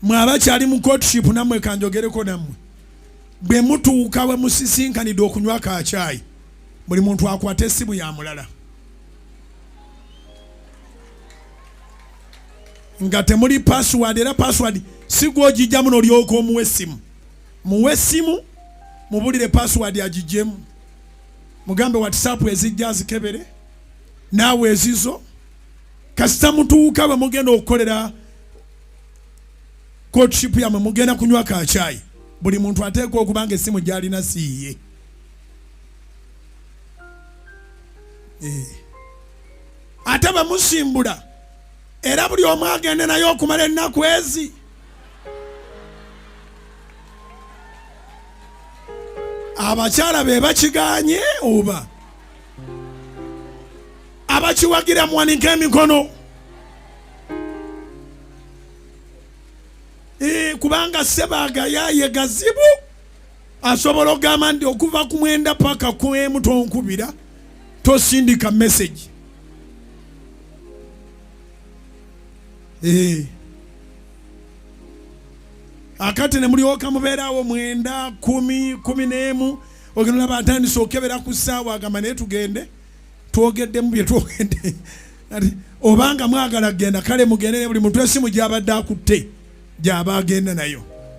Mwe abakyali mu courtship nammwe kanjogereko nammwe. Bwe mutuuka we musisinkanidde okunywa ka caayi, buli muntu akwate essimu ya mulala. Nga temuli password, era password si gw'ogijjamu n'olyoka omuwa essimu. Muwe essimu, mubulire password agijjemu. Mugambe WhatsApp ezijja azikebere, naawe ezizo. Kasita mutuuka bwe mugenda okukolera courtship yammwe, mugenda kunywa ka caayi, buli muntu ateekwa okuba nga essimu gy'alina si yiye. Ate bamusimbula era buli omu agende naye okumala ennaku ezi. Abakyala be bakiganye oba abakiwagira muwanike emikono. Kubanga sebagayaye gazibu, asobola okugamba nti okuva ku 9 paka ku 1 tonkubira, tosindika message. Akati ne mulyoka mubeerawo 9, 10, 11, ogenda olaba atandise okebera ku ssaawa, agamba naye tugende twogeddemu bye twogedde. Obanga mwagala kugenda kale mugende, buli muntu esimu gy'abadde akutte gy'aba agenda nayo.